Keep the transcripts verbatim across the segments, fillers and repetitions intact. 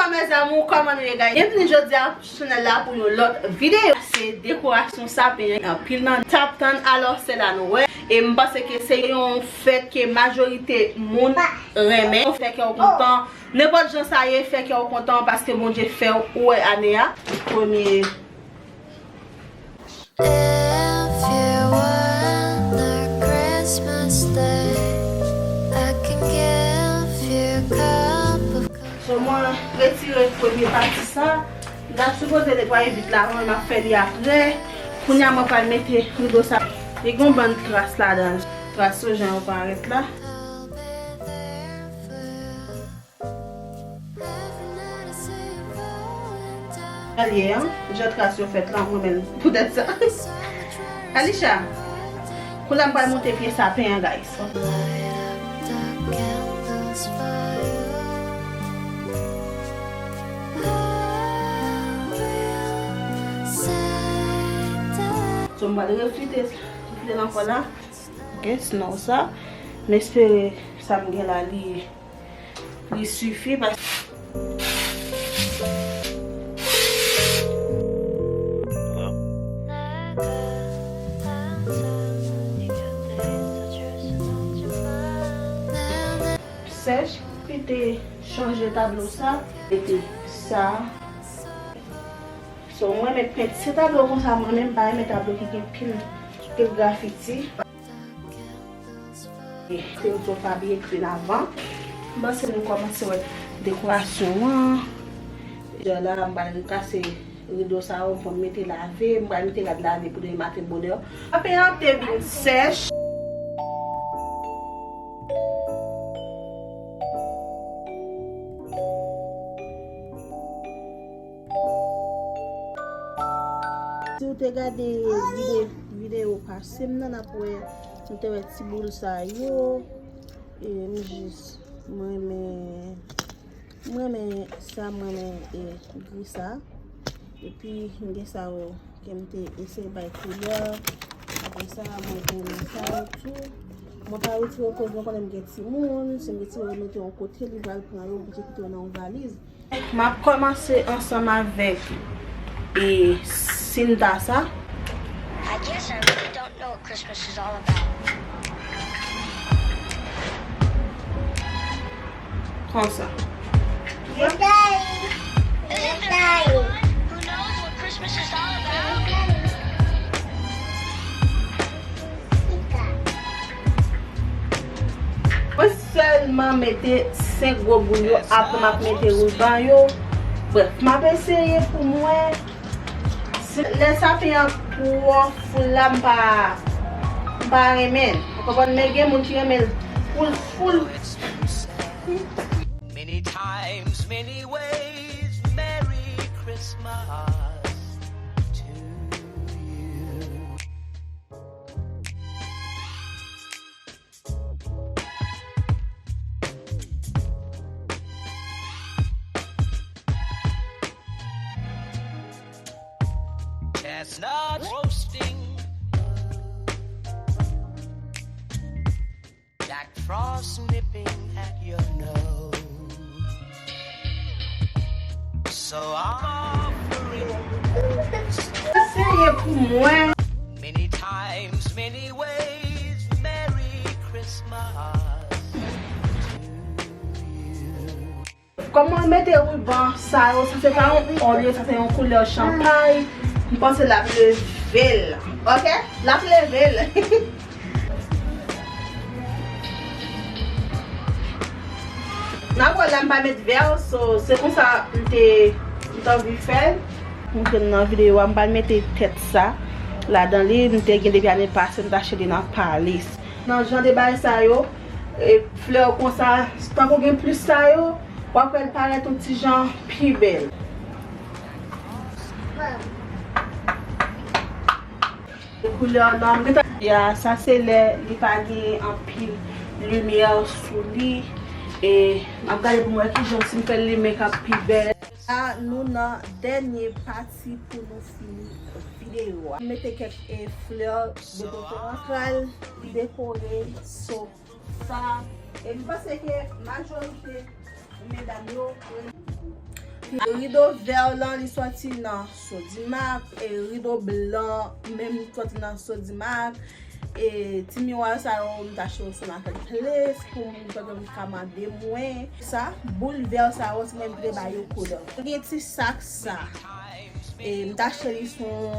Mes amours, kòman nou ye, guys? Byenvini jodi a sou chanèl la pou yon lòt videyo. Se dekorasyon sapen an, anpil nan t ap tann, alò se la nou wè. E m panse ke se yon fèt ke majorite moun renmen. Fè kè w kontan. Nenpòt jan sa ye, fè kè w kontan paske Bondye fè w wè ane a. Premye If you want a Christmas day, I can give you a cup of coffee. So mwen retire premye pati sa. M ta sipoze netwaye vit la, mwen m ap fè li apre. Kounye a mwen pral mete rido sa. Li gon bann tras ladan. Tras yo jan yo parèt la. Alye an, jan tras yo fèt la, mwen menm poutèt sa. Alisha, kounye a m pral monte pye sapen an, guys. So, m pral reflite, reflite l ankò la. Ok, snow sa. M espere sa m gen la, li Li sifi paske sèch ki te chanje tablo sa. Mete sa. So, mwen met pent, se tablo konsa, mwen menm pa renmen tablo ki gen pil, pil grafiti. Te yon ti fabye ekri avan. M panse nou kòmanse wè dekorasyon an. Jan la, m pral kase rido sa yo pou m mete lave. M pral mete rad lave pou demen maten bonè. Apre an te vin sèch. Si w te gade vide-, videyo pase m nan, n ap wè, nou te wè ti boul sa yo. E m jis, mwen renmen, mwen renmen sa, mwen renmen, e, gri sa. Epi, m gen sa yo ke m te eseye bay koulè. Apre sa, mwen renmen sa yo tou. Mwen pa retire koz mwen konnen m gen timoun. Si m retire yo mete yon kote, li pral pran yo, oblije kite yo nan yon valiz. M ap kòmanse ansanm avèk, e, Sinta sa. I guess I really don't know what Christmas is all about. Konsa. Is it the kind of one who knows what Christmas is all about? Mwen sèlman mete senk gwo boul yo, apre m ap mete riban yo. Brèf, m ap eseye pou m wè. Si lè sapen an twò full la, m pa, m pa renmen l. Ou konprann? Men gen moun ki renmen l full, full. Many times, many ways, Merry Christmas to you. Chestnuts roasting. Jack Frost nipping at your nose. So I'm offering. Seye pou mwen. Many times, many ways, Merry Christmas to you. Kòman mete riban sa yo, sa se pa yon olye, sa se yon koulè chanpay. M panse l ap leve l. Ok? L ap leve l. N ap wè la, m pa met vè, so, se konsa m te, m te anvi fè l. Montre m nan videyo a, m pral mete tèt sa ladan li, m te gen depi ane pase, m t achte li nan Palis. Nan jan de bagay sa yo, e, flè konsa, tankou gen plis sa yo, w ap wè l parèt yon ti jan pi bèl. Koulè nan, m gentan. Ya, sa se lè li pa gen anpil limyè sou li. E m ap gade pou m wè kijan si m fè l limen k ap pi bèl. La, nou nan dènye pati pou nou fini videyo a. M mete kèk, e, flè de preferans, pral dekore, so, sa. E m panse ke majorite medam yo renmen. Rido vè lan, li sòti nan Sodimac, e rido blan menm sòti nan Sodimac, e ti miwa sa yo, m t achte yo sou Marketplace pou moun k ap ka mande mwen. Sa, boul vè sa yo, se mwen ki te ba yo koulè. Gen ti sak sa. E m t achte li sou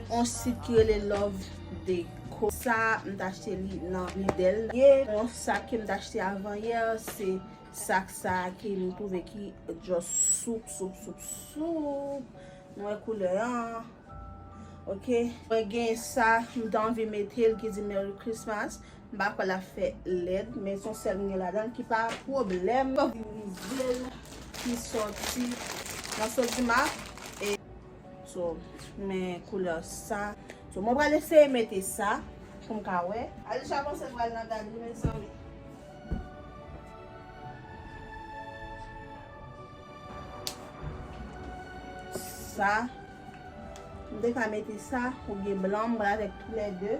yon sit ki rele Love Deco. Sa, m t achte li nan Lidl. Ye, yon sak ke m t achte avan yè, se sak sa ki m twouve ki just soup, soup, soup, soup. Nou wè koulè an. Ok. Mwen gen sa, m t anvi mete l ki di Merry Christmas. M pa kwè l ap fè lèd, men se yon sèl m gen ladan l ki pa pwoblèm. Rive l ki sòti nan Sodimac. E So, men koulè sa. So, mwen pral eseye mete sa pou m ka wè. Alisha panse l pral nan gad li, mezanmi. Sa. M te ka mete sa, oubyen blan, m pral avèk toulède.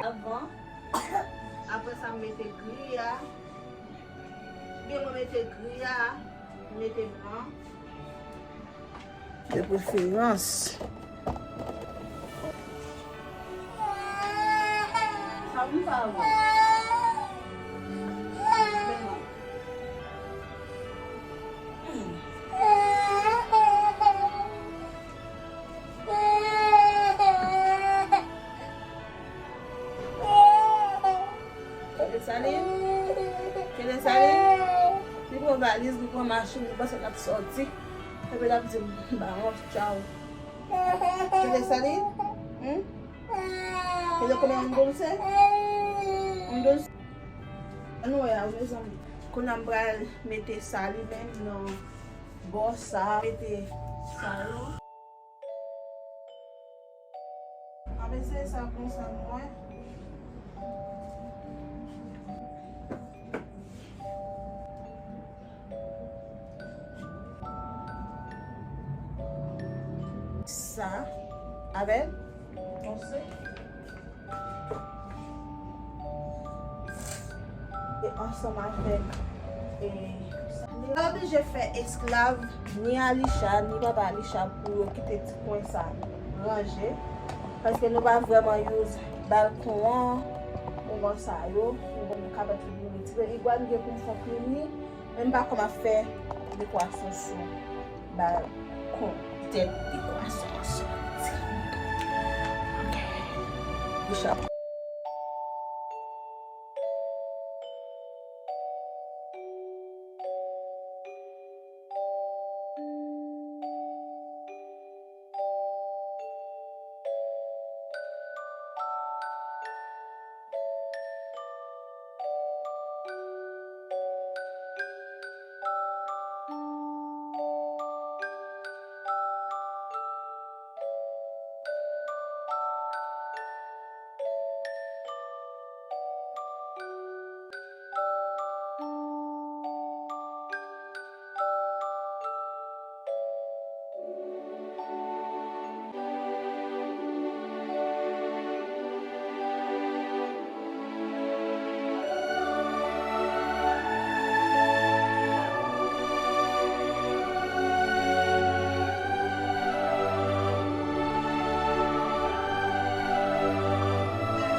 Avan. Apre sa, m mete gri a. Oubyen mwen mete gri a, m mete blan. De preferans. Sa m pa wè. Kede Saline? Kede Saline? Li pran valiz, li pran machin, li panse l ap sòti. Epi l ap di m, "Ba mwen, tchaw." Kede Saline? Hmm? Kede kòman m dulce? M dulce? Ann wè a, mezanmi. Kounye a m pral mete sa li menm nan bò sa, mete sa yo. Ap eseye sa konsa mwen. Sa avè l. Konsa. E ansanm avèk, e, li pa oblije fè esklav ni Alisha, ni papa Alisha pou yo kite ti kwen sa ranje. Paske nou pa vrèman use balkon an, moman sa yo, nou ka pèt li retire. Igwa m gen pou m fè klini, men m pa kòman fè dekorasyon sou balkon. Tèt dekorasyon an sòti. Ok. Alisha.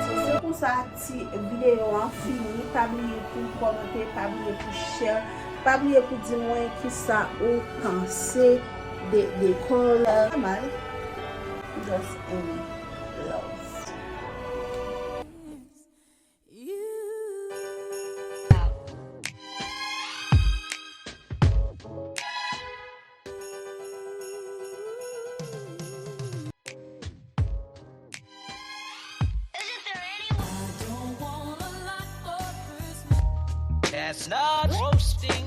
So, se konsa ti videyo an fini. Pa bliye pou kòmante, pa bliye pou share, pa bliye pou di mwen kisa ou panse de dekò la. Pa mal. Just in love. Chestnut roasting.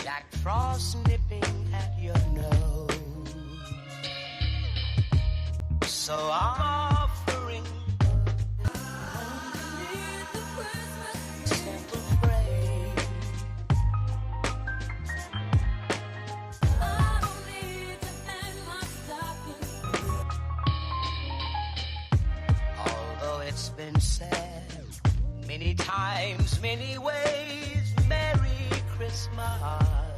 Jack Frost nipping at your nose. So I'm offering simple praise. been said many times, many ways. Merry Christmas.